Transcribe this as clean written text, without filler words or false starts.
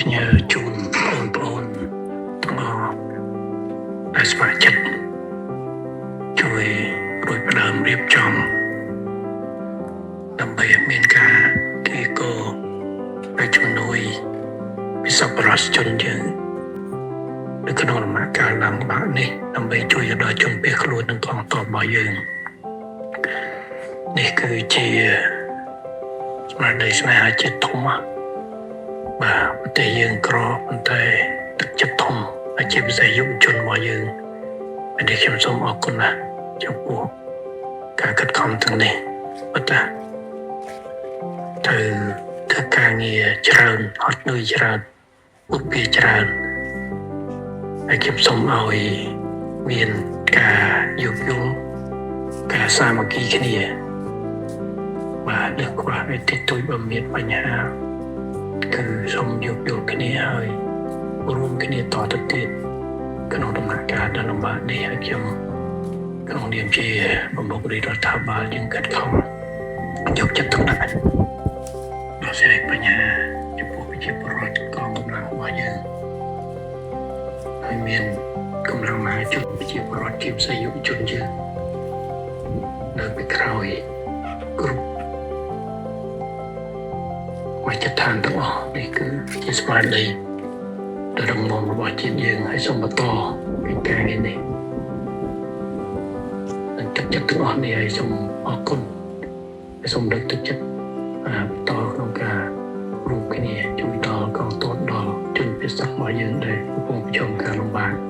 ផ្ញើជូនបងប្អូនទាំងអស់ដែលស្ម័គ្រចិត្តជួយរួចផ្ដើមរៀបចំដើម្បីឲ្យមានការគីកោและជំនួយពីសប្បុរសជនយើងនៅក្នុងដំណាក់កាលឡើងបាក់នេះដើម្បីជួយដល់ជនភៀសខ្លួននិងកងទ័ពរបស់យើងនេះគឺជាស្មារតីស្នេហាជាតិធំណាស់បាទប្រទេសយើងក្រប៉ុន្តែទឹកចិត្តធំហើយជាពិសេសយុវជនរបស់យើងនេះខ្ញុំសូមអរគុណណាស់ចំពោះការខិតខំទាំងនេះប៉ុន្តែត្រូវធ្វើការងារច្រើនហត់នឿយច្រើនពុតពីច្រើនហើយខ្ញុំសូមឲ្យមានការយោគយល់ការសាមគ្គីគ្នាបាទលើកខ្វះអីតិចតួចបើមានបញ្ហាគឺសូមយោគយល់គ្នាហើយរួមគ្នាតទៅទៀតក្នុងដំណាក់កាលដ៏លំបាកនេះហើយខ្ញុំក្នុងនាមជាប្រមុខរាជរដ្ឋាភិបាលយើងខិតខំយកចិត្តទុកដាក់ដោះស្រាយបញ្ហាចំពោះប្រជាពលរដ្ឋកងកម្លាំងរបស់យើងហើយមានកម្លាំងមហាជនប្រជាពលរដ្ឋជាពិសេសយុវជនយើងនៅពីក្រោយគ្រប់មជ្ឈដ្ឋានទាំងអស់នេះគឺជាស្មារតីដ៏រឹងមាំរបស់ជាតិយើងហើយសូមបន្តកិច្ចការងារនេះនិងទឹកចិត្តទាំងអស់នេះហើយសូមអរគុណហើយសូមលើកទឹកចិត្តបន្តក្នុងការរួមគ្នាជួយដល់កងទ័ពដល់ជនភៀសរបស់យើងដែលកំពុងប្រឈមការលំបាក។